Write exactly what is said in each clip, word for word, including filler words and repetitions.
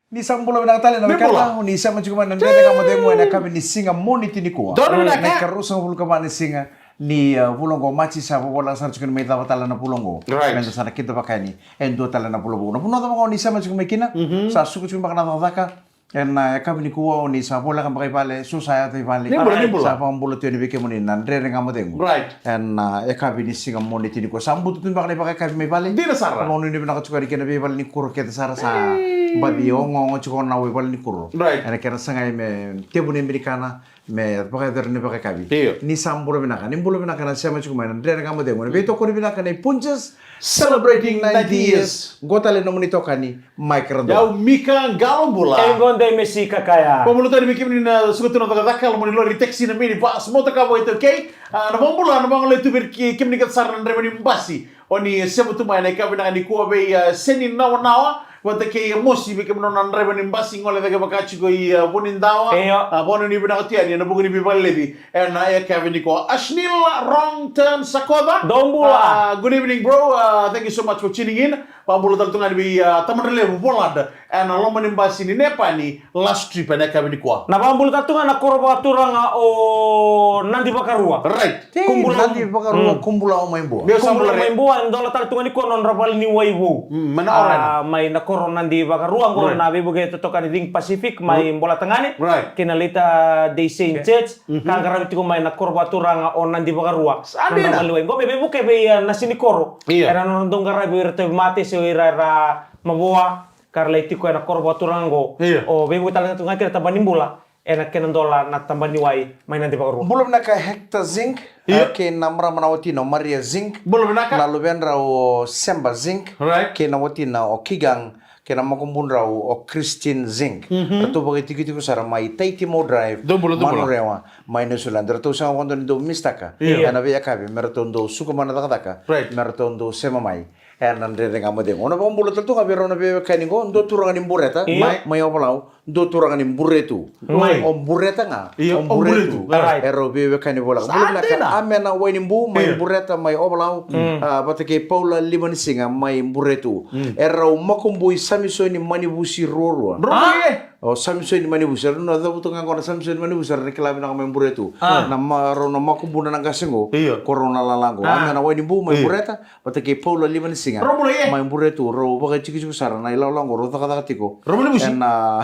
Ni sa bula vinaka tale na wekana, ni sa mai tiko mai na Dredre Ga Mo Cegu ena yakavi ni siga Moniti nikua. Donu vinaka. Na ikaruasagavulu ka va ni siga ni, uh, vula oqo, Maji. Sa vovolaka sara tiko ni mai cava tale na vula oqo. Right. Meda sa na kidavaka yani e dua tale na vula vou. Na vanua cava ga o ni sa mai tiko mai kina, sa suka tiko beka na cakacaka ena yakavi nikua, o ni sa voleka beka i vale, so sa yaco i vale. Ni bula, ni bula. Sa vakabula tu yani vei kemuni na Dredre Ga Mo Cegu. Right. Ena, uh, yakavi ni siga Moniti nikua. Sa butu tu beka na ivakayakavi mai vale. Dina sara. Vakanuinui vinaka tiko yani kei na veivalenikuro kece sara sa baci ogaoga tiko na wai valenikuro. Right. Ena kena sagai me tevu na ibe ni kana, me vakayacori na ivakayakavi. Io. Ni sa bula vinaka, ni bula vinaka na sema tiko mai na Dredre Ga Mo Cegu. Ena veitokoni vinaka nei Punjas, celebrating ninety years. Qo tale na nomuni itokani, Mike Radua. Yau Mika Qalobula. E qo dei me si kakaya. Vakabula tale vei kemuni na suka tu na cakacaka, loma ni lori, taxi, na minibus, motoka vakaitaukei. A, na vakabula, na vagolei tu vei ke-, kemuni kece sara na draiva ni basi. O ni sema tu mai ena yakavi vinaka nikua vei, a, Seni Nawanawa vata kei, a, Mosi, vei kemuni na draiva ni basi, gole cake vaka tiko i, a, Vunidawa. Io. A, vakanuinui vinaka tu yani ena vuku ni veivakalelevi ena yakavi nikua. Ashnil Wrong Turn Sakoca. Dou bula. A, good evening, bro. A, thank you so much for tuning in. Vakabula tale tu ga yani vei, a, Tamadra Levu Volad ena loma ni basi ni Nepani, last trip ena yakavi nikua. Na vakabula tale tu ga na koro vakaturaga o Nadi Vakarua. Right. Ti Kubula Nadi Vakarua, mm. Kubula o mai Bua. Meu sa Kubula bula mai re. Bua, e dola tale tu ga nikua na nodra vale ni wai vou. Mm, mai na Orena. A, mai na koro Nadi Vakarua, qo right. Na veivuke totoka ni Think Pacific, mai mm. Bolatagane. Right. Kei na Latter Day Saint okay. Church. Mhm. Ka qaravi tiko mai na koro vakaturaga o Nadi Vakarua. Sa dina. Na nodra vale ni wai. Qo me veivuke vei, a, na sini koro. Io. Era na dau qaravi o ira tauvimate se o ira era mavoa. Ka ra lai tiko ena koro vakaturaga qo. Io. O veivuke tale tu ga kina tabana ni bula. Ena kena dola na tabana ni wai mai Nadi Vakarua. Bula vinaka Hector Zink. Io. Eh, kei na marama na watina o Maria Zink. Bula vinaka. Na luvedrau o Seba Zink. Right. Kei na watina o Kigang. Kei na makubudrau o Christine Zink. Mhm. Ratou vakaitikotiko sara mai Taitimo Drive. Dou bula, dou bula. Manurewa, mai New Zealand. Ratou sega vakadua ni dau mistaka. Io. Ena veiyakavi, me ratou dau suka mai na cakacaka. Right. Me ratou dau sema mai. Ena Dredre Ga Mo Cegu. Au na vakabula tale tu ga vei rau na veiwekani qo, dua turaga ni Bureta, io. Mai, mai Ovalau, dua turaga ni Buretu. Mai. O Bureta ga, io, o Buretu. O Buretu. Right. Erau veiwekani voleka. Bula vinaka. Sa dina. Amena Wainibu, mai io. Bureta, mai Ovalau. Mm. A, vata kei Paula Livanisiga, mai Buretu. Mm. Erau makubui Samisoni Manivusi ruarua. Ruarua, ah? E. O Samisoni Manivusi, erau na cavuta ga qo na Samisoni Manivusi, era na kila vinaka mai Buretu. Ah. Na ma-, rau na makubuna na qase qo. Io. Ko rau na lala qo. Ah. Amena Wainibu, mai io. Bureta. Vata kei Paula Livanisiga. Rau bula, e. Mai Buretu, rau vakaitikotiko sara na ilawalawa qo, rau cakacaka tiko. Rau bula, Busi. Ena,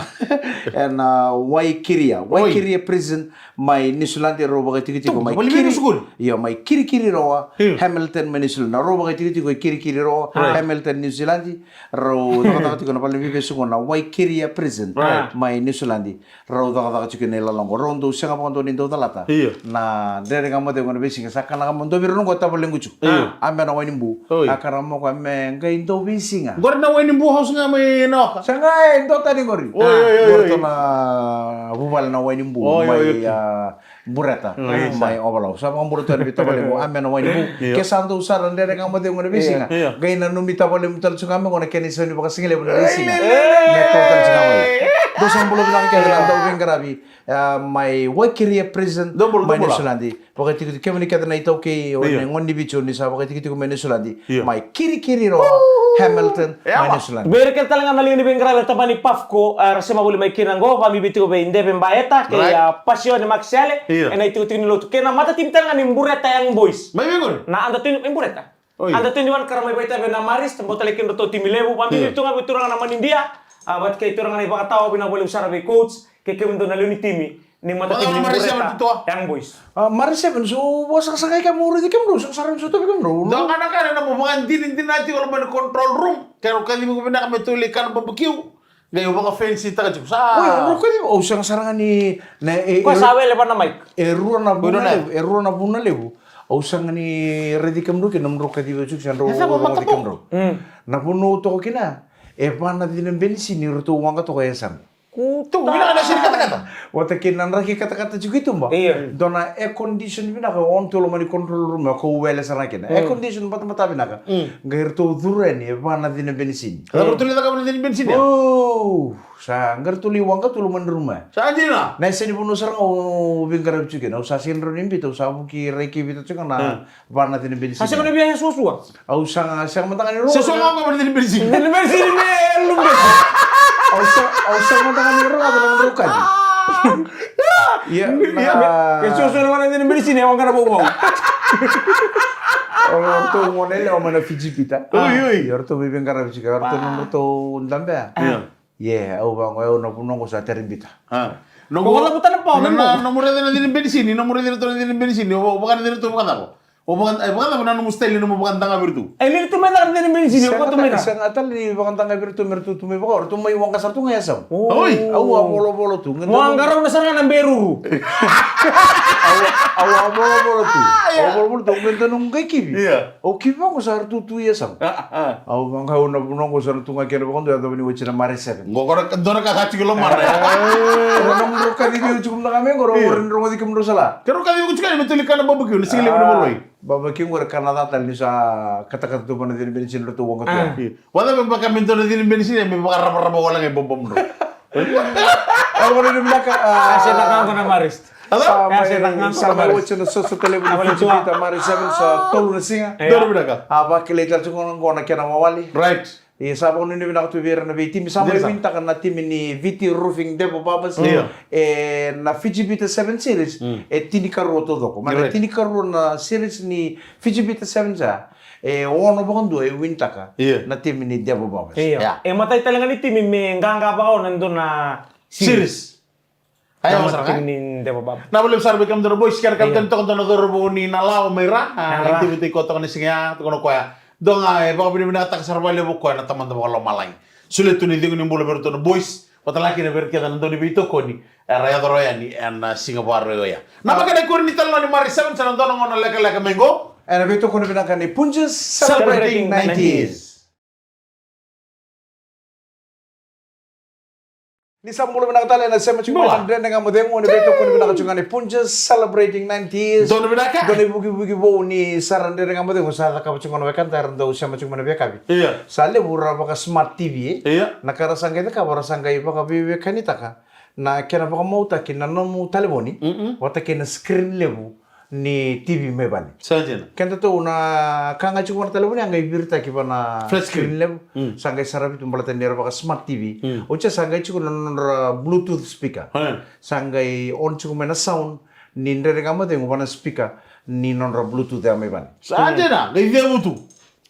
ena Waikiria. Oi. Waikiria Prison, mai Niusiladi, rau vakaitikotiko mai Kiri-, io, mai Kirikiriroa, io. Hamilton, mai Niusiladi. Rau vakaitikotiko i Kirikiriroa, right. Hamilton, Niusiladi. Rau cakacaka tiko na vale ni veivesu qo na Waikiria Prison, right. Mai Niusiladi. Rau cakacaka tiko na ilawalawa qo. Rau dau sega vakadua ni dau calata. Io. Na Dredre Ga Mo Cegu ena veisiga sa kana ka mo dua vei rau qo tavalequ tiko. Io. Amena Wainibu. Oi. A kana mo ko me qai dau veisiga. Qori na Wainibu House ga mai Naoka. Sega e dua tani qori. Oi, oi, oi, qori oi. Ratou na vuvale na Wainibu. Oi, oi, mai, oi. A, Bureta. Oi, mai sa. Ovalau. Sa vakabula tu yani vei tavalequ. Amena Wainibu. Io. Ke sa dau sara Dredre Ga Mo Cegu ena veisiga. Io. Qai nanumi tavalequ tale tiko ga me qo na kena isau ni vakasigalevu na veisiga. Io. Me kau tale tiko ga mai. Dou sa bula vinaka kece na dau veiqaravi. A, mai Waikiria Prison, dou bula, mai dou bula. Niusiladi. Vakaitikotiko kemuni kece na iTaukei, o io. Ni gone ni Viti, o ni sa vakaitikotiko mai Niusiladi. Io. Mai Kirikiriroa, Hamilton, e, mai Niusiladi. Vei ira kece tale ga na liga ni veiqaravi ena tabana ni Pafco, a, ra sema voli mai kina qo, vakabibi tiko vei Deve Baeta, kei, right. A, Pasione Makisele, io. Ena itikotiko ni lotu. Kei na matatimi tale ga ni Bureta Young Boys. Mai vei qori? Na under twenty, mai Bureta. Oi. Under twenty-one ka ra mai vakaitavi ena Marist, bau talai kedratou timi levu, vakabibi tu ga vei turaga na manidia, a, vata kei turaga na iVakatawa, vinaka vakalevu sara vei coach, kei kemudou na lewe ni timi, ni matatimi ni Bureta Young Boys. A, Marist Sevens, au vakasakasakai ke meu raici kemudrau, sega sara ni sota vei kemudrau. Dua ga na ka na nomu vakadinadina tiko loma ni control room, keirau kacivi iko vinaka me tou lai kana barbecue. Qai au vakafensitaka tiko sa. Oi, au rau kacivi, au sega sara ga ni, na, e, ko e, sa wele vana Mike. E rua na vuna levu, e rua na vuna levu. Au sega ni raici kemudrau kina, nomudrau kacivi au tiko, sa drau raici kemudrau. Mm. Na vanua au toka kina, e va na cina benisini, ratou waqa toka e yasamu. Kutu vinaka na sini katakata. Vata kei na draki katakata tiko i tuba. Io. Dua na air condition vinaka, on tu loma ni control room, o kau wele sara ga kina. Mm. Air condition batabata vinaka. Mm. Qai ratou curu yani, e va na cina benisini. Ratou lai cakava na cina benisini? Oh. Sa qai ratou lai waqa tu loma ni rumu. Sa dina? Na yasa ni vanua sara ga au veiqaravi tiko kina. Au sa sega ni rawa ni biuta, au sa vuki rai kei Vita tiko ga na va na cina benisini. Sa sega ni via suasua? Au sa sega mada ga ni rawa. Sa suasua ga na cina benisini. Cina benisini me lube. Au sa, au sa mada ga ni rogoca na nodrau kaci. Ia, ia, na ke soso na mana dina medicine, e waqa na vauvau. O ratou gone yalewa mai na Fiji Bitter. Oi, oi. Ia, o ratou mai veiqaravi tiko, o ratou na nodratou dabe. Ia. Ia, au vaqo, au na vanua qo sa teri bita. A. Noqu, noqu cava tale pau, na, noqu, na, nomu raica na cini benisini, nomu raica na cini benisini, o vaka na cini tu vakacava? O vaka, e, vakacava na nomu style, nomu vakadagavi iratou? E, ni tu mai caka na cini benisini, o vaka tu mai caka. Sega tale ni vakadagavi iratou, me ratou tu mai vaka, o ratou mai waqa sara tu ga e yasamu. Oi. Au a volovolo tu. Mo a qarauna sara ga na beruru. Au a, au a volovolo tu. Ia. Au a volovolo tu, me donu qai kivi. Ia. Au kivi vaqo sa ratou tu e yasamu. A, a. Au vaqo, au na vanua qo sa na tu ga kena vakadua, yacova ni oti na Mare seven. Qo qo na dua na ka sa tiko i lomana. E, na nomudrau kacivi au tiko mada ga mai qo, au, io, qori ni rogoci kemudrau sa la. Keirau kacivi iko tiko yani me toli kana barbecue, ni siga levu na valoi. Barbecue qori kana ca tale ni sa katakata tu vana cini benisini ratou waqa tu. A. Io. Vacava me vaka me dua na cini benisini, me vakaravarava wale ga i bobomudrau. Au qori ni vinaka, a. Sa na ka qo na Marist. Sa mai, sa mai oti na soso tale vua na Fiji Bitter Mare seven, sa tolu na siga. Io. Donu vinaka. A vakilai tale tiko qo na kena wawale. Right. Ia sa vakanuinui vinaka tu vei ira na veitimi. Sa mai winitaka na timi ni Viti Roofing Devo Barbers. Io. E na Fiji Bitter Seven Series. Mm. E tinikarua taucoko. Right. Mai na tinikarua na series ni Fiji Bitter Seven sa, e ono vakadua e winitaka, io, na timi ni Devo Barbers. Io. Ia. E matai tale ga ni timi me qaqa vakaono e dua na series. Series. Aya, na sara, timi ni Devo Barbers. Na vale sara vei kemudou na boys, kera, io, kemudou toka dua na cauravou ni Nalawa mai Ra. A, na, Ra. Timi tiko toka na siga ya, toka na koya. Dua ga e vakavinavinakataka sara vakalevu o koya na Tamada vakalomalagi. Solia tu na icegu ni bula vei iratou na boys, vata kei na vei ira kece na dau ni veitokoni era yaco rawa yani ena siga Vakarauwai oya. Na, ah, vaka na ikuri ni talanoa ni Mare seven, sa na dua na gauna lekaleka mai qo. Ena veitokoni vinaka ni Punjas, celebrating ninety years. Ni sa bula vinaka tale ena sema tiko mai na Dredre Ga Mo Cegu, ni veitokoni vinaka tiko ga ni Punjas, celebrating ninety years. Donu vinaka. Dua na ivukivuki vou ni sara Dredre Ga Mo Cegu, sa cakava tiko ga na wekada era dau sema tiko mai na veiyakavi. Io. Sa levu ra vaka smart T V, e? Io. Na ka ra sa qai cakava, ra sa qai vakaveiwekanitaka na kena vakamautaki na nomu talevoni, mm-mm, vata kei na screen levu ni T V mai vale. Sa dina. Kedatou na ka ga tiko vua na talevoni a qai viritaki vua na flat screen, screen levu. Mm. Sa qai saravi tu baleta ni ra vaka smart T V. Mm. Oti ya sa qai tiko na nodra Bluetooth speaker. Eh. Sa qai on tiko mai na sound ni Dredre Ga Mo Cegu vua na speaker ni nodra Bluetooth ya mai vale. Sa dina, qai cegu tu.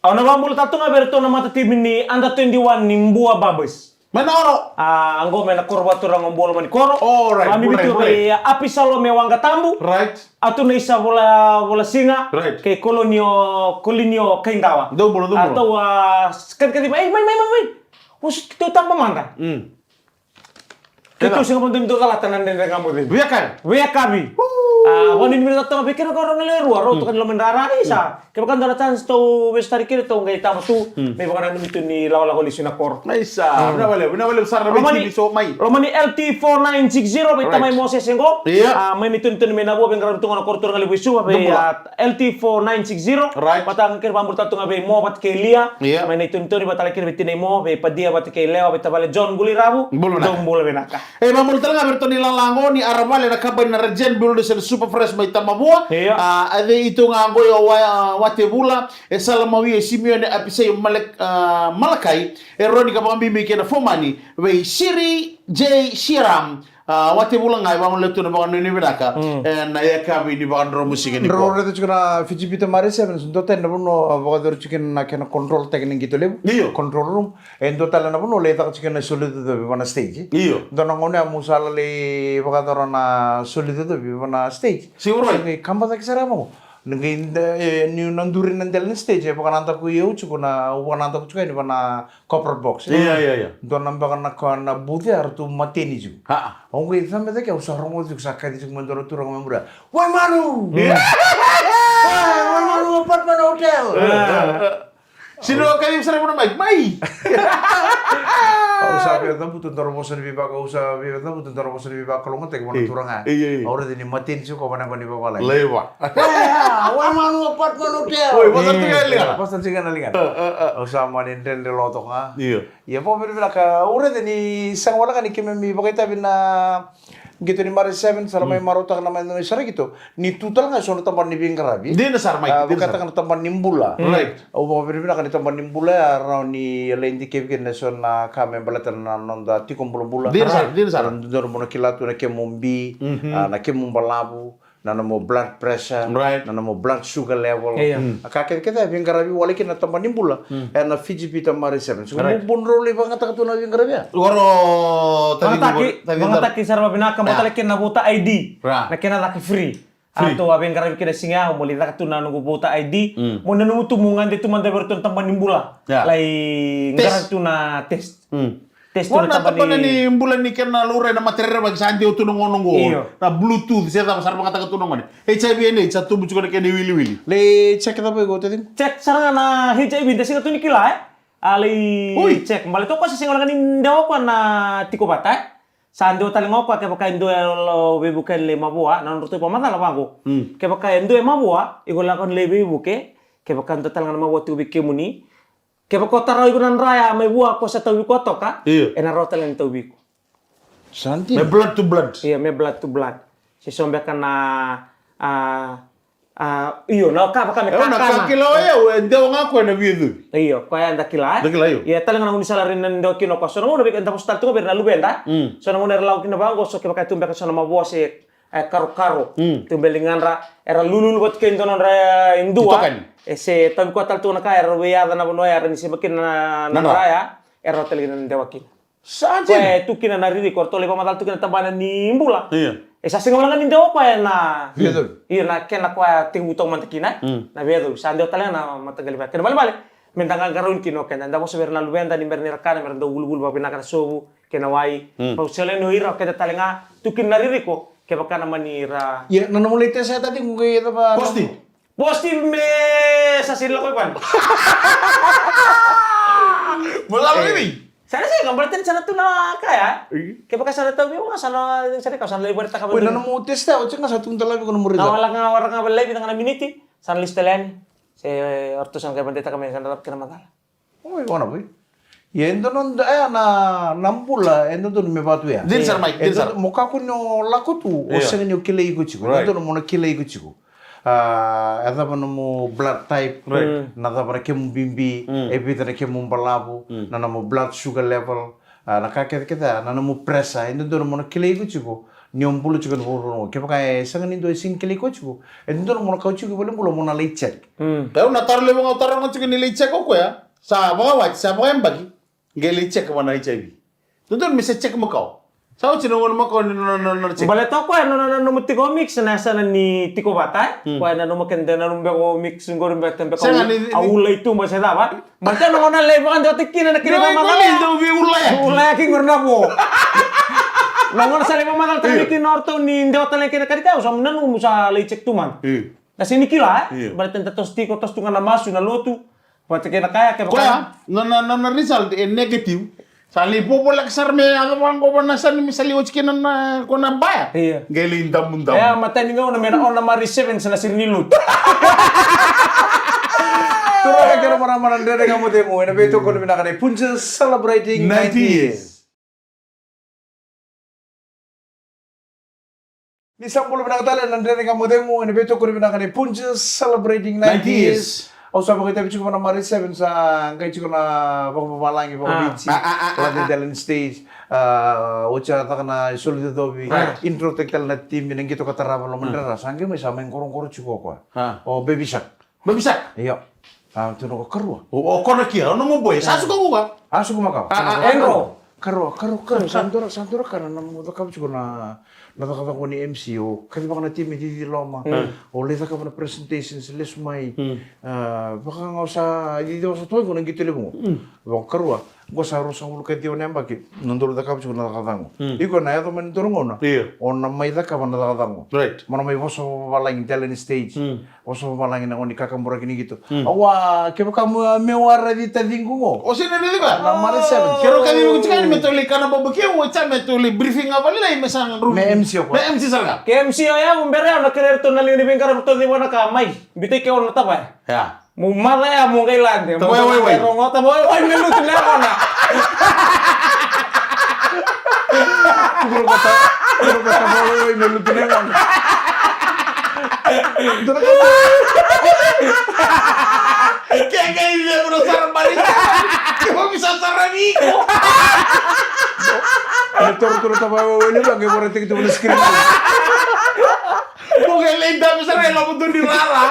Au na vakabula tale tu ga vei iratou na matatimi ni under twenty-one ni Bua Barbers. Mai na Oro. A, qo mai na koro vakaturaga o Bua Lomanikoro. All right, all right, all right. Vakabibi tu vei, a, Apisalome Waqatabu. Right. A, tu na isa Vola, Volasiga. Right. Kei Kolonio, Kolinio Kaidawa. Dou bula, dou bula. A, tou a, s-, kaci, kaci, mai, mai, mai, mai, mai. Usu, tou taba mada. Mm. Keitou sega mada ni dau calata na Dredre Ga Mo Cegu. Via kavi. Via kavi. Woo. A, vakanuinui vinaka toka vei kemuni na lewe rua, rau toka ni loma ni rara, isa. Kevaka dua na chance tou veisotari kina, tou qai tava tu, mm, me vakananumi tu ni lakolako lesu na koro. Isa, mm, vinaka vakalevu, vinaka vakalevu sara na veitimi so mai. Loma ni L T four nine six zero, vei tamai Mosese qo. Ia. A, mai na itonitoni mai Navua, veiqaravi tu qo na koro turaga levu i Suva, vei, a, L T four nine six zero. Right. Vata ga kina vakabula tale tu ga vei Mo vata kei Lia. Ia. Mai na itonitoni vata kei ira vei tinai Mo, vei Padia vata kei Lewa, vei tavale John Quliravu. Bula vinaka. Dou bula vinaka. E, vakabula tale ga vei iratou na ilala qo ni ara vale na kabani na Rajen Builders and Super Fresh mai Tamavua. Ia. A, a cei tu ga qo i Wa-, Watevula, e Salamau, e Simione, Apisai, Malek-, a, Malakai, e Roni ka vakabibi kei na fomani, vei Siri J Siram, a, Watevula ga, e vakanuinui tu na vakanuinui vinaka. Mm. E, na yakavi ni vakadromu siga nikua. Drau raica tiko na Fiji Bitter Mare Sevens, dua tani na vanua, a, vakayacori tiko na kena control taki ni qito levu. Io. Control room. E dua tale na vanua lai caka tiko na soli cocovi vana stage. Io. Dua na gauna ya meu sa lai vakayacora na soli cocovi vana stage. Sure. Sa qai kaba cake sara vaqo. Ni qai da, e, niu na duri na dela ni stage, e vakanadaku i au tiko na, au vakanadaku tiko yani vana corporate box. Ia, ia, ia. Dua na beka na ka na booth ya, ratou mateni tiko. Ha. Au qai cabe cake, au sa rogoca tiko sa kaci tiko mai dua na turaga mai muri. Waimanu! Ia. Wai, Waimanu Apartment Hotel! Ia. Sega ni o kacivi sara vua na Mike, mai! Au sa via cavuta dua na vosa ni veivaka, au sa via cavuta dua na vosa ni veivakalougatataki vua na turaga. Io, io. Au raica ni mateni tiko vua na yaqona ni vavalagi. Laiva. Oi, a, Waimanu Apartment Hotel. Oi, vosa tiko e ligana. Vosa tiko e na ligana. A, a, a. Au sa mani dredre loto ga. Io. Ia, vakavinavinaka, au raica ni sega wale ga ni keimami vakaitavi na Qito ni Mari Seven, sa ra mai marautaka na mai, mai sara qito. Ni tu tale ga e so na tabana ni veiqaravi. Dina sara mai, ah, dina sara. Vakataka na tabana ni bula. Right. Au vakavinavinaka ni tabana ni bula ya, rawa ni lai dikevi kina e so na ka me baleta na noda tiko bulabula. Dina sara, dina sara. Dodonu mo na kila tu na kemu bi, ah, na kemu balavu, na nomu blood pressure, right, na nomu blood sugar level. Io. Mm. A ka kece kece e veiqaravi wale kina na tabana ni bula. Mm. E na Fiji Bitter Mari Seven. So, right, mo drau lai vakayagataka tu na veiqaravi ya. Qori, tavi, tavi, tavi. Vakayagataki sara vakavinaka, mo tale kina na voter I D. Ra. Na kena caka free. Free. A tou a veiqaravi kina siga ya, mo lai caka tu na noqu voter I D. Mm. Mo nanuma tu mo gade tu mada vei iratou na tabana ni bula. Ya. Lai qaravi tu na test. Mm. Test. Qo na tabana ni bula ni kena laurai na mate rerevaki sa dewa tu na gauna qo. Io. Na Bluetooth, se cava sa ra vakayagataka tu na gone. H I V and AIDS sa tubu tiko na kena iwiliwili. Lai check cava iko, taciqu? Check sara ga na H I V, da sega tu ni kila, e? A lai check. Baleta o koya sa sega wale ga ni dewa o koya na tiko vata, e? Sa dewa tale ga o koya kevaka e dua e lai veivuke lai mavoa, na nodratou vakamacala vaqo. Mm. Kevaka e dua e mavoa, iko lako ni lai veivuke, kevaka e dua tale ga na mavoa tiko vei kemuni, kevaka o tara o iko na dra ya mai vua ko sa tauvi koya toka, io, ena rawa tale ni tauvi iko. Sa dina. Me blood to blood. Io, me blood to blood. Se so beka na, a, a, io, na ka vaka me kakana. E, na ka kila o yau, e dewa ga koya na veiyacovi. Io, koya eda kila, e? Da kila, io. Ia tale ga na gaunisala era na dewa kina o koya. So na gauna vei, eda vosa tale tu ga vei ira na luveda. Mm. So na gauna era lako kina vaqo, so kevaka e tu beka so na mavoa se e karokaro. Mm. Tu beka ligadra, era lululu vata kei dua nodra, e, dua. Itokani. E se tauvi koya tale tu na ka, era veiyaca na vanua ya, era ni sema kina na, na dra ya, era tale kina na dewa kina. Sa dina. Koya e tu kina na ririko, eratou lai vakamacala tu kina tabana ni bula. Io. E sa sega wale ga ni dewa o koya na. Io. Io, na kena koya tekivu toka mada kina, e? Mm. Na veiyacovi, sa dewa tale ga na mataqali vaya. Kena ibalebale, meda qaqarauni kina o keda, da vosa vei ira na luveda, ni bera ni ra kana, mera dau vuluvulu vakavinaka na sovu kei na wai. Mm. Vaka sega ni o ira, o keda tale ga, tu kina na ririko, kevaka na mani ra. Ia, na nomu lai test ya, taciqu, qai cava? Positive. Positive me sa sega ni lako i vale. Mo lako i vei? Sa na sega, baleta ni sa na tu na ka ya. Io. Kevaka sa na tauvi au ga, sa na, sa na ka, sa na lai vakaraitaka vei. Oi, na nomu test ya, oti ga sa tu na dalavi ko nomu result. Na wala ga, wala ga, wala ga, vica ga na miniti, sa na lesu tale yani. Se, e, o ratou sa na qai vakadeitaka me sa na cava kena macala. Oi, vana vei. Ia e dodonu, e, na, na bula e dodonu me vaka tu ya. Dina sara mai, dina sara. Mo kakua ni o lako tu o sega ni o kilai iko tiko. Right. E dodonu mo na kilai iko tiko. A, e cava nomu blood type, right, na cava na kemu bibi, mm, e vica na kemu balavu, mm, na nomu blood sugar level, a, na ka kece kece, a, na nomu pressure, e dodonu mo na kilai iko tiko. Ni o bula tiko ena vuravura oqo. Kevaka e sega ni dua e sega ni kilai koya tiko, e dodonu mo na kauta tiko i valenibula mo na lai check. Mm. Au na taro levu ga, au taro ga tiko ni lai check o koya. Sa vakawati, sa vakayabaki. Qai lai check vua na H I V. Dodonu me se check makawa. Sa oti na gauna makawa ni na, na, na, na check. Baleta o koya na, na, na, nomu tiko mix na yasana ni tiko vata, e? Mm. Koya na nomu kena, na nomu beka o mix qori beka, beka. Sega ni, ni, au lai tuba se cava. Baleta na gauna lai vakadewataki kina na kena, io, iko lai dau veiulaya. Ulayaki qori na vo. Na gauna sa lai vakamacalataki kina o ratou ni dewa tale kina ka ni kau, sa nanuma sa lai check tu mada. Io. Na sega ni kila, e? Io. Baleta ni da toso tiko, toso tu ga na masu, na lotu. Vata kei na ka ya, kevaka. Koya, na, na, na, na result e negative. Sa lai povoleka sara me yaco vaqo vua na yasana me sa lai oti kina na, ko na baya. Io. Qai lai damudamu. E, matai ni gauna me na, o na Mari Sevens na siri ni lotu. Turaga kei na marama, na Dredre Ga Mo Cegu ena veitokoni vinaka nei Punjas, celebrating ninety years. Ni sa bula vinaka tale na Dredre Ga Mo Cegu ena veitokoni vinaka nei Punjas, celebrating ninety years. Au sa vakaitavi tiko vua na Mari Sevens, sa qai tiko na vakavavalagi vakaviti. Ah, ah, ah, ah, ah. London Talent Stage, ah, oti a caka na isulu cocovi. Right. Introtaki tale na timi, na qito ka tarava, lomadra, sa qai mai, sa mai qoroqoro tiko o koya. Ah. O Baby Shark. Baby Shark? Io. A, tukuna o koya, karua. O, o koya na kia, o nomu boy, sa suka kuka? A, suka makawa. A, a, a, karua. Karua, karua, karua, sa dua, sa dua na ka na nomu cakava tiko na, na cakacaka ni M C, o kacivaka na timi, cici loma. Mm. O lai cakava na presentations, lesu mai. Mm. A, vaka ga o sa, cici, o sa toki na qito levu qo. Mm. Vakakarua. Qo sa ruasagavulu ka ciwa na yabaki, na dolu cakava tiko na cakacaka qo. Mm. Iko na yaco mai na dolu gauna. Io. O na mai cakava na cakacaka qo. Right. Mo na mai vosa vavalagi, talent stage. Mm. Vosa vavalagi na gauna ni kakaburaki ni qito. Mm. Awa, kevaka mo, meu a raici taciqu qo. O sega ni raici koya? Na Mari Seven. Keirau kacivi iko tiko yani me tou lai kana barbecue, o sa me tou lai briefing ga vakalailai me sa rumi. Me M C o koya. Me M C sara ga. Ke M C o yau, bera yau na kerei iratou na liga ni veiqaravi, ratou cei vua na ka mai. Biuta i ke o na tavaya. Ya. Mo maca ya mo qai lade. Tavaya waiwai. Mo maca ya, rogo, tavaya waiwai me lutu na yagona. Tukuna o koya, Tavawaiwai na lutu ni yagoda. Dua na ka. Ke qai via ko na sara bari. Ke via sa sara ni iko. Ena toro tu na tavawaiwai ni vaqe vora tiki tu na screen. Mo qai lai dabe sara e loma tu ni rara.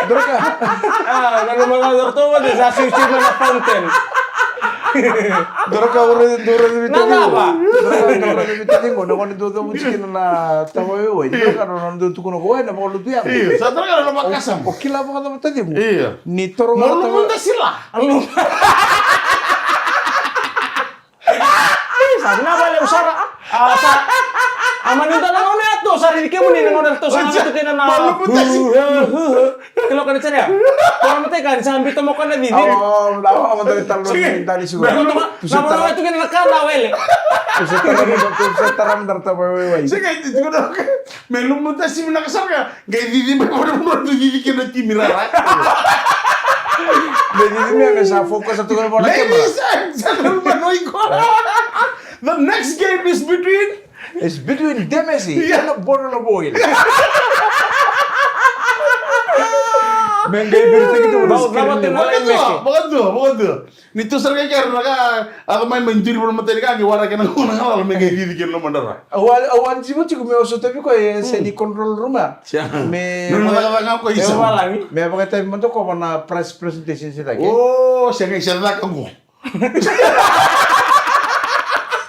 Dua na ka. Ah, na loma ga o ratou vata sa siusiu mai na fountain. Dua na ka ura, dua ura ni vita Na cava? Dua na ka ura ni vita ciqo, na gone dua cavuti kina na tavawaiwai. Dua na ka na nona dua tukuna ko wai na vakalutu yago. Io, sa dua na ka na loma kasama. O kila vakacava tacimu? Io. Ni toro Mo ga na tava- lumuta sila. Sa vinaka vale u sara. A, sa. A, mani dua na gauna ya tu, sa raici kemuni na gauna tu, sa Sa. Gauna tu kina na. Malumu tasi. Kilo kana tani ya. Kora matai ka ni sa bita mo kana vivi. Awa, awa, awa, awa, dali talo Sige. Ni dali sigo. Dali talo. Na gauna tu kina na kana wele. Tusa tara, tusa tara, mdar taba wai wai. Sige, tu kina. Me lumu tasi vinaka sara ka. Qai cici mai vua na vanua tu cici kina timi rara. Me cici mai me sa focus tu kina vua na camera. Ladies and gentlemen, oi ko. The next game is between It's between Demesi Yeah. and a bottle of oil. Me qai viri tiki tu na Mau screen. Cava te Vaka dua, vaka dua, vaka dua. Ni tu sara ga kera na ka, a ka mai mai duri vana matani ka, ni wara kena gona ga lala me qai cici kena loma dara. Au a, au a jivo tiko me o sota viko e se ni control room a. Sia. Me Nuna vaka- cakacaka ko me isa. Valagi. Me vakaitavi mada ko vana press presentation se take. O, se ga isa caka ko.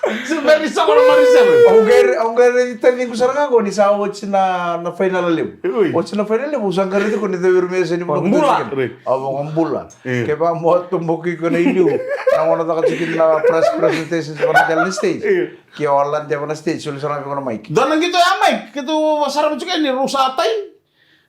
Se very someone mari seven. Au qai, au qai raici taciqu sara ga ko ni sa oti na, na final levu. Ui. Oti na final levu, sa qai raici ko ni caviri me se ni Bula. Bula. Right. Au vaka bula. Io. Ke va mo toboki ko na iliu. Na gona caka tiko na press presentation sa vana tela ni stage. Io. Ke o la deva na stage, soli sara viko na mic. Dua na qito ya mic, ke tu vasara viko ni rusa tai.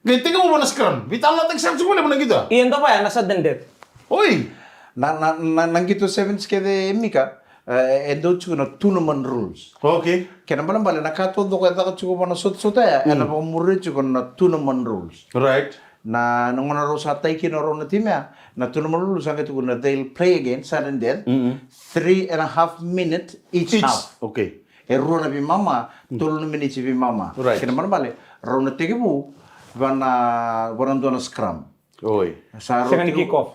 Qai tekivu vana scrum. Vita na tekivu scrum levu na qito. Ia dua vaya na sudden death. Oi. Na, na, na, na qito sevens kece e Mika, e, e dau tiko na tournament rules. Okay. Kena balebale na ka taucoko e caka tiko vana sotasota ya, e na vakamuria tiko na tournament rules. Right. Na, na gona rau sa tai kina rau na timi ya, na tournament rules sa qai tiko na they'll play again, sudden death, Mm-mm. three and a half minute each Each. half. Okay. E rua na veimama, tolu na miniti veimama. Right. Kena balebale, rau na tekivu, vana, vana dua na scrum. Oi. Sa rau Sega ni tekivu, kick off.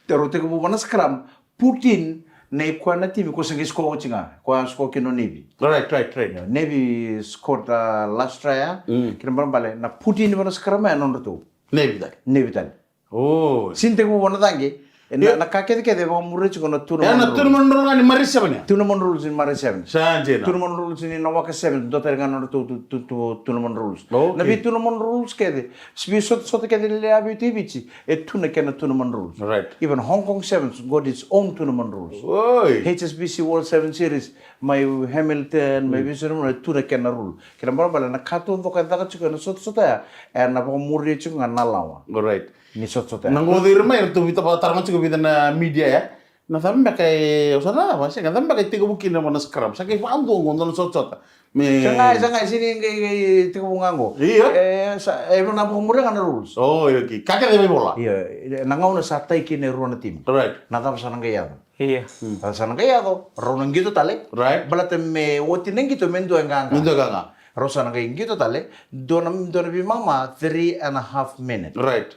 Rau tekivu vana scrum, put in, na i koya na timi, ko sa qai score oti ga, ko a score kina o Navy. Right, right, right. Navy scored, uh, last try, ah. Mm. Kena balebale, na put in vana scrum, e nodratou. Navy tale. Navy tale. Oh. Sini tekivu vana caqe, e na, Ia. na ka kecekece e vakamuria tiko na tournament Ia, na rules. Tournament rules ga ni Murray Sevens ya? Tournament rules ni Murray Sevens. Sa dina. Tournament rules ni Nawaka Sevens, dua tale ga na nodratou tu, tu, tu, tournament rules. Okay. Na vei tournament rules kece, vei sotasota kece lelevu e tu i Viti, e tu na kena tournament rules. Right. Even Hong Kong Sevens got its own tournament rules. Oi. H S B C World Sevens Series, mai Hamilton, mai Mm. Vincent, e tu na kena rule. Kena balebale, na ka taucoko e caka tiko ena sotasota ya, e na vakamuria tiko ga na lawa. Right. Ni sotasota. Na qo cei ira mai, eratou vita vakatara ga tiko vei ira na media ya. Na cava beka e, au sa na cava, sega, cava beka e tekivu kina vana scrum. Sa qai vakadua qo dua na sotasota. Me Sa qai, sa qai, sini qai, qai tekivu ga qo. Io. E, sa, e, na vakamuria ga na rules. Oh, io, okay. Ka kece e vaivola. Io, na gauna sa tai kina e rua na timi. Right. Na cava sa na qai yaco. Io. Sa, sa na qai yaco, rau na qito tale. Right. Baleta me oti na qito me dua e qaqa. Me dua e qaqa. Rau sa na qai qito tale, dua na, dua na veimama, three and a half minute. Right.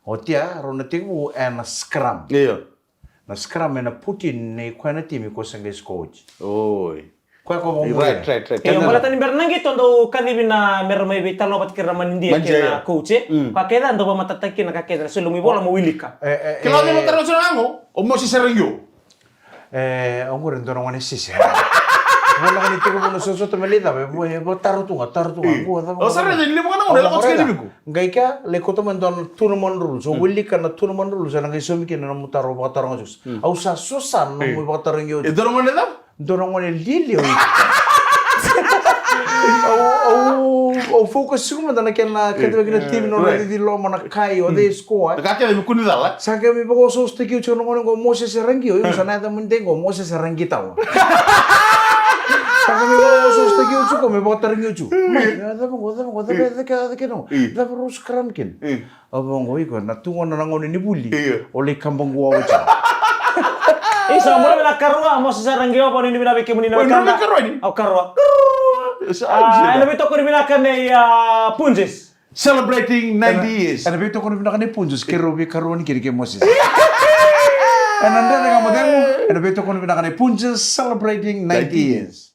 Oti ya, rau na tekivu ena scrum. Io. Na scrum ena put in nei koya na timi ko sa qai score oti. Oi. Koya ko vakamuria. Right, right, right. Io, Kena baleta ni bera na qito dau kacivi na mera mai veitalanoa vata kei ira manidia Manidia, kei na io. coach, e. Mm. Koya kece a dau vakamatatataki kina ka kece na soli lomu ivola mo wilika. E, e, Kila e. ni matara na soli qo, o Moses Eragio. E, au qori dua na gone sese. Vua na gone tiko vua na sotasota me lai cava, e, vua, e, vua taro tu ga, taro tu ga, Io. vua cava, O sa cava. raica, ni levu ga na gone, Au lako qori tiko ga. ni viku. Qai kea, lai kauta mai dua na tournament rules. O Mm. wilika na tournament rules, ena qai saumi kina na nomu taro, vakataro ga juks. Mm. Au sa sosa na nomu Io. vakataro ga E juks. dua na gone cava? Dua na gone lialia. Au, au, au focus tiko mada na kena, kena, kena Io. timi na Right. nona cici loma na kai, o cei score. Na ka kece me kua ni cala. Sa qai mai vakaosoosotaki au tiko na gone qo Moses Eragio, io, sa na yaca mada qo Moses Eragitawa. Sa qai mai vakaosoosotaki au tiko, me vakatarogi au tiko. Mai, a, cava qo, cava qo, cava, cava, cava, cava, cava, Io. cava rau scrum kina. Io. Au vaqo, iko, na tu gona na gauna ni vuli. Io. O lai kabaqua au tiko. Isa, mo na karua, Moses Eragio, mo ni vinaka vei kemuni na Oi, wekada. Nona karua ni? Au karua. Ena veitokoni vinaka nei Punjas. Celebrating ninety years. Ena veitokoni vinaka nei Punjas, keirau veikarua ni kina kei Moses. Ena Dredre Ga Mo Cegu, ena veitokoni vinaka nei Punjas, celebrating ninety years.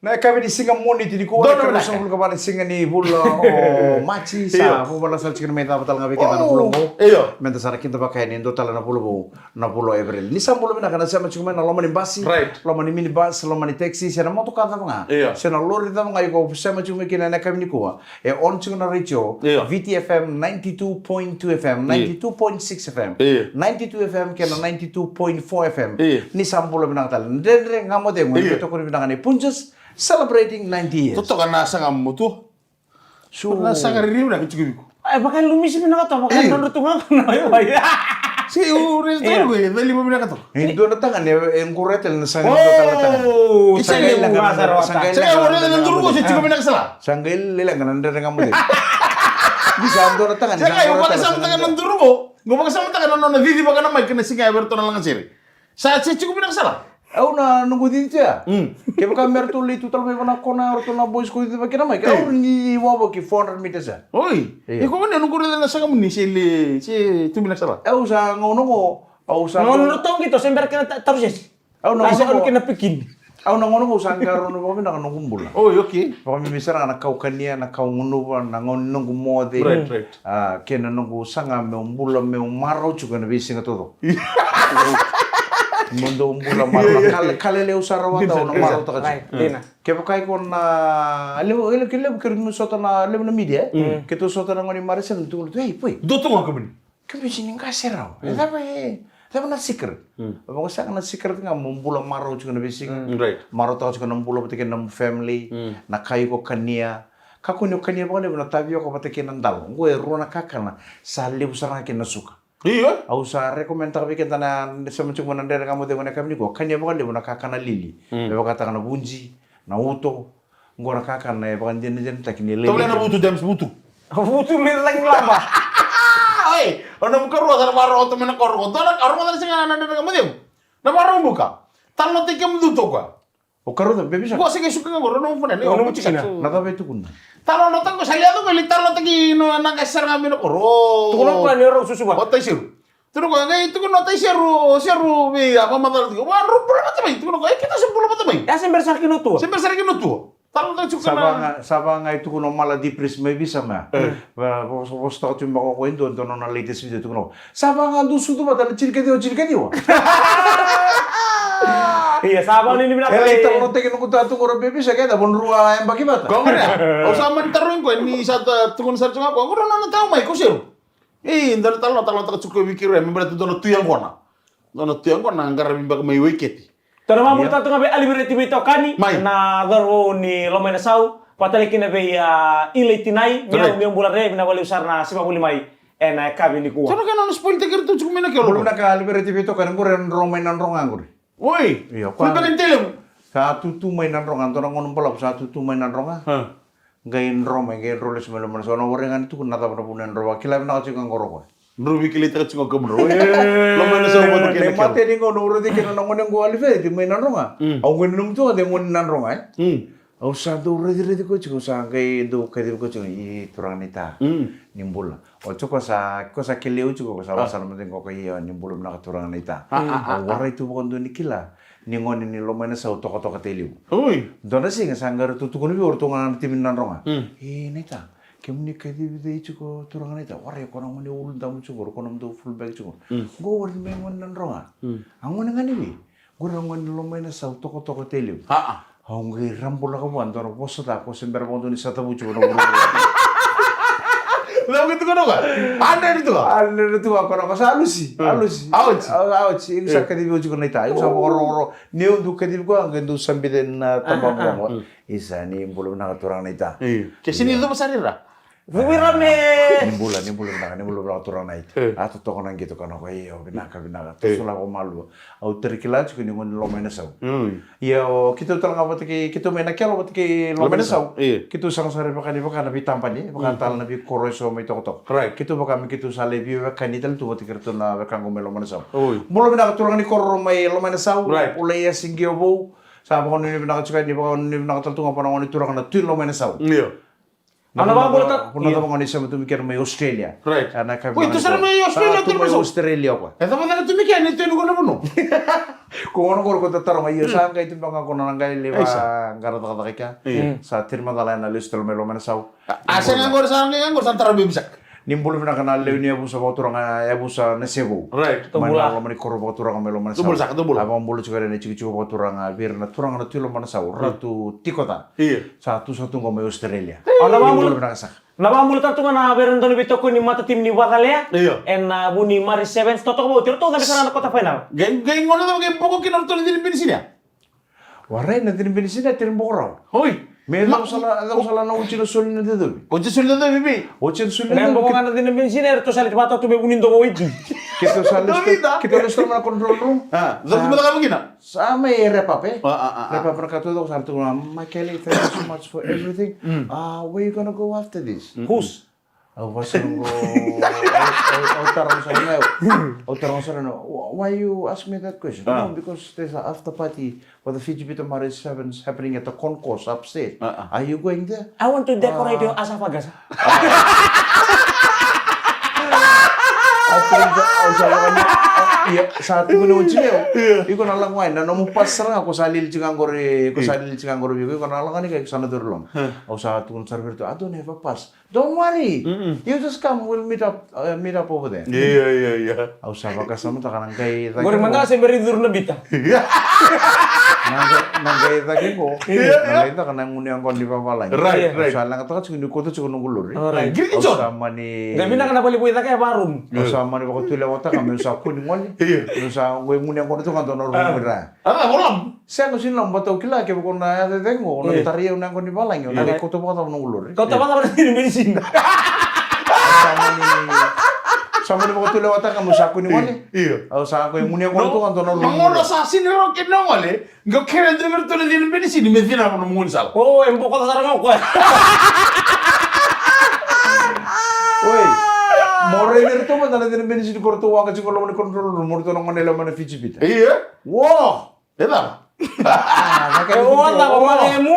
Na yakavi ni siga Moniti nikua, ikavisagasagavulu ka va ni siga ni vula o Maji. Sa vuvale sara tiko ni mai cava tale ga vei keda na vula vou. Io. Meda sa na kidavaka yani e dua tale na vula vou, na vula o Epereli. Ni sa bula vinaka na sema tiko mai na loma ni basi, loma ni minibus, loma ni taxi, se na motoka cava ga, se na lori cava ga iko sema tiko mai kina ena yakavi nikua. E on tiko na retio, Viti F M ninety-two point two F M, ninety-two point six F M, ninety-two F M kei na ninety-two point four F M. Ni sa bula vinaka tale. Dredre Ga Mo Cegu, ena veitokoni vinaka nei Punjas, celebrating ninety years. Totoka na saga mo tu. So na saga ririu na ki tiko viko. E vaka e lumisi vinaka toka, vaka e dodro tu ga na waiwai. Se u ririu toka, e vaka e lima vinaka toka. E dua na tagane e qure tale na saga ni dua tale na tagane. Isa, e levu ga sara. Sa qai levu ga na duru qo se tiko vinaka sala. Sa qai lelega na Dredre Ga Mo Cegu. Ni sa dua na tagane sa qai lelega na duru qo. Qo vakasamataka na nona cici vaka na mai kina siga e vei ratou na lagasere. Sa se tiko vinaka sala. Au na noqu cici tu ya. Kevaka me ratou lai tu tale mai vana kona, ratou na boys ko cici vaka kina mai. Au ni wawa ki four hundred meters ya. Oi. Iko vane noqu raica na saga muni se le se tu vinaka sala. Au sa gauna qo, au sa gauna qo. Togi to se bera kena taru sesi. Au na gauna qo kina pikini. Au na gauna qo sa qaro na vakavinaka noqu bula. Oi, okay. Vakamimi sara ga na kau kania, na kau gunuva, na gauna noqu moce. Right, right. A, kei na noqu saga meu bula meu marau tiko ena veisiga taucoko. Meu dau bula marau. Kale, kale leu sara vata au na marautaka tiko. Kevaka iko na levu, levu, levu kei iratou sota na levu na media. Keitou sota na gauna ni marau sara tukuna tu, ei, poi. Dou tu ga kamuni. Kemuni ni qase rau. E cava e, cava na secret? Vakasaga na secret ga mo bula marau tiko na veisiga. Right. Marautaka tiko na bula vata kei na nomu family. Na ka iko kania. Kakua ni o kania vakalevu na tavioka vata kei na dalo. Qo e rua na kakana sa levu sara ga kei na suka. Io. Au sa recommendtaka vei keda na sema tiko mai na Dredre Ga Mo Cegu ena yakavi nikua, kania vakalevu na kakana lili. Me vakataka na vuji, na uto. Qo na kakana e vakadinadinataki ni lai. Tovolea na vutu, James, vutu. Vutu me lagi laba. Oi, o na vukarua sa na vakarau ota mai na koro. Dua na, au rogoca na siga na Dredre Ga Mo Cegu. Na vakarau buka. Talanoataki kemu dutu o koya. O karua, baby shark. Qo se qai suka ga qo, rau na vuna ni o na mutikina. Na cava e tukuna? Talanoataki qo sa liaca qo, e lai talanoataki na qase sara ga mai na koro. Tukuna o koya ni o rau susuva. O Taiseru. Tukuna o koya, qai tukuna o Taiseru, o Seru vei a vakamacala tiko. Wa, drau bula vata mai. Tukuna o koya, e, keitou se bula vata mai. Ia se bera sara kina o tua. Se bera sara kina o tua. Talanoataki tiko na. Sa va ga, sa va ga e tukuna o Mala Dipris mai Visa mai. Vosota tiko mai o koya e dua, dua na nona latest video tukuna o koya. Sa va ga dou sucu vata na tinikaciwa, tinikaciwa. Ia, sa va ni ni vinaka. E lai talanoataki noqu tatu qori o Baby Shark, e cava, drau a yabaki vata? Qo qori ya. Au sa mani tarogi koya ni sa tukuna sara tiko ga o koya, qori na nona tau mai ko Seru. E, dua na talanoa, talanoataka tiko vei keirau, me baleta dua na tu yaqona. Dua na tu yaqona, qaravi beka mai Waiketi. Tou na vakabula tale tu ga vei Alivereti Veitokani, na cauravou ni Lomainasau, vata tale kina vei, a, Ilai Tinai, ni au, ni au bula re, vinaka vakalevu sara na sivavuli mai ena yakavi nikua. Tou na kena nona spoil-taki iratou tiko mai na kelo. Bula vinaka Alivereti Veitokani, qori e dro mai Nadroga qori. Oi. Io, koya. Sa tutu mai Nadroga, dua na gauna balavu sa tutu mai Nadroga. Qai dro mai, qai dro lesu mai Lomainasau, na warai ga ni tukuna na cava na vuna e dro, vakila vinaka tiko ga qori o koya. Drau veikilaitaka tiko ga kemudrau. Lomainasau vata kei na kelo. Mate ni gauna au raici kina na gone qo Alivereti mai Nadroga. Au qai nanuma tu ga de gone ni Nadroga, e. Au sa dau raici, raici koya tiko, au sa qai dau kacivi koya tiko, i turaga naita. Ni bula. O tiko sa, ko sa kelei au tiko, ko sa wasana mada qo ko, io, ni bula vinaka turaga naita. Au warai tu vakadua ni kila ni gone ni Lomainasau, Tokatoka, Tailevu. Oi. Dua na siga sa qai ratou tukuna vei au o ratou ga na timi ni Nadroga. E, naita, kemuni kacivi cei tiko turaga naita? Warai, ko na gone ulu damu tiko qori, ko na nomudou fullback tiko qori. Qo warai, me gone ni Nadroga. A gone ga ni vei? Qori a gone ni Lomainasau, Tokatoka, Tailevu. Au qai rabulaka vua dua na vosa ca, ko se bera vakadua ni sa cavuti tiko na vuravura. Cava qai tukuna o koya? Hundred tu ga. Hundred tu ga, ko na ko sa alusi, alusi. Aoji. Aoji, iko sa kacivi au tiko naita. Iko sa vakarokoroko. Niu dau kacivi koya, qai dau sabica na tabana qo. Isa, ni bula vinaka turaga naita. Ke se ni cuva sara i ra. Vuira me. Ni bula, ni bula vinaka, ni bula vinaka turaga na ita. A totoka na qito ka na ko io, vinaka, vinaka. Toso lako malua. Au teri kila tiko ni goni loma ina sau. Io, kitou tale ga vata kei, kitou mai na kelo vata kei loma ina sau. Kitou saga sara vaka ni vaka na veitabani, vaka tale na veikoro eso mai tokotoko. Kitou vaka me kitou sa lai veiwekani tale tu vata kei ratou na wekaqu mai loma ina sau. Bula vinaka turaga ni koro mai loma ina sau. Ula ia siqio vou. Sa vakanuinui vinaka tiko ni vakanuinui vinaka tale tu ga vana goni turaga na tui loma ina sau. Io. Ana vabula ta. Kuna cava gona ni sema tu mi kena mai Australia. Right. Ana ka. Ko itu sara mai Australia tu mai Australia. Ko e cava na tu mi kena ni tu ni gona vunu. Ko gona ko ko ta taro mai sa ga itu banga ko na ga le ba ga ra daga daga ka. Sa tir ma dala na list lo mai lo mana sau. A sa ga gora sa ga gora sa taro mi bisak. Ni bulu vinaka na leu ni avusa vakaturaga e avusa na sevou. Right. Mai na loma ni koro vakaturaga mai loma na sau. Dubulu saka dubulu. A vakabulu tiko ira na tiko tiko vakaturaga vira na turaga na tui loma na sau. Ratu tikota. Sa tu sa tu qo mai Australia. Na vamula tale tu ga na vei ira na dau ni veitokoni ni matatimi ni Vacalea ena vu ni Marie Sevens, totoka vauti iratou cabe sara na quarter final. Qai gona cava qai boko kina o ratou na cina ni benisinia. Warai, na cina ni benisinia e teri boko rawa. Oi. Me cava sala, cava sala na oti na soli na cecovi. Oti na soli na cecovi vei. Oti na soli na cecovi. Na boko ga na cina ni benisinia eratou sa leti vata tu me vu ni dogo waiti. Keitou sa leti, keitou leti tale mai na control room. A, cava tu me cakava kina. Sa mai wrap up, e? Wrap up na ka tu coko sa tu ga, Michael, thank you so much for everything. Uh, where you gonna go after this? Who's? Au vasa go, au tara go sara na, au tara go sara na, why you ask me that question? No, because there's an after party for the Fiji Bitter Marie Sevens happening at the concourse upstairs. Are you going there? I want to decorate your asafagas. Sa tukuna oti meu. Iko na lako ga na nomu pass sara ga ko sa lili tiko qori, ko sa lili tiko qori vei iko, iko na lako ga ni kai ko sa na curu loma. Au sa tukuna sara vei iratou, I don't have a pass. Don't worry. You just come, we'll meet up, uh, meet up over there. Ia, ia, ia. Au sa vakasamataka na qai cake. Qori mada se beri curu na bita. Na qai cake qo. Na qai cake na gunu yaqona ni vavalagi. Right, right. Au sa leqataka tiko ni kauta tiko noqu lori. Right. Au sa mani. Qai vinaka na vale vou i cake e varum. Au sa mani vakatulewataka meu sa kua ni gole. Meu sa qai gunu yaqona tiko ga dua na rumu i ra. Sega, sega ni lako, but au kila kevaka o na yaco e cake qo, o na tarai au na yaqona ni valagi, o na lai kauta vakacava noqu lori. Kauta vakacava na cina ni benisinia. Sa mani, sa mani vakatulewataka meu sa kua ni gole. Io. Au sa qai gunu yaqona tu ga dua na rumu. Gona sa sini ro kina gole. Qo kere dua vei iratou na cina ni benisinia me cina na nomu gaunisala. O, e boko sara ga o koya. Oi. Mo raici iratou mada na cina ni benisinia ko ratou waqa tiko loma ni control room, mo ratou na gone yalewa mai na Fiji Bitter. Io. Wo. E cava? E cava malemu?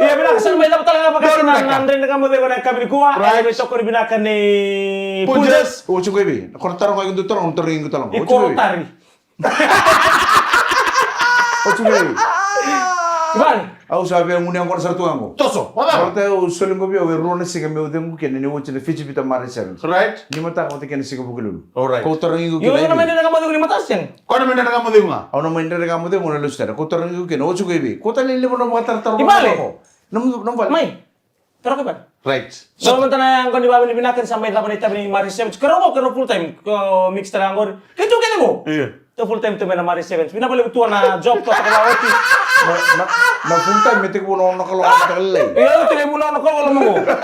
Ia vinaka sara mai cava tale ga vakati na Dredre Ga Mo Cegu ena yakavi nikua. Right. Ena veitokoni vinaka nei Punjas. Oti qo i vei? Ko na taro ga i dua taro, na taro i dua taro. I koro tari. Oti qo i vei? Vale. Au sa via gunu yaqona sara tu ga qo. Toso, o cava? Baleta au soli qo vei au e rua na siga meu cegu kina ni oti na Fiji Bitter Marie Sevens. Right. Ni mataka vata kei na siga Vukelulu. Alright. Kau tarogi iko kina. Io, io, na mai Dredre Ga Mo Cegu ni mataka siga. Kau na mai Dredre Ga Mo Cegu ga. Au na mai Dredre Ga Mo Cegu ga na lesu tale. Kau tarogi iko kina. Oti qo i vei? Kau tale levu na vakataratara. I vale. Na, na vale. Mai. Tara ko i vale. Right. So mada na yaqona ni vavinavinaka ni sa mai cava na itavi ni Marie Sevens. Keirau qo, keirau full time. Ko mix tara qori. Keitou kece qo. Io. Tou full time tou mai na Marie Sevens. Vinaka vakalevu tu na job tou sa kava oti. Na, na, na full time me tekivu na ono na kaloko na mataka lailai. Io, tekivu na ono na kaloko na mataka.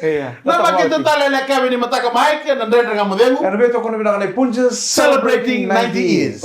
Io. Na makete tale na yakavi ni mataka mai kei na Dredre Ga Mo Cegu. Ena veitokoni vinaka nei Punjas. Celebrating ninety years.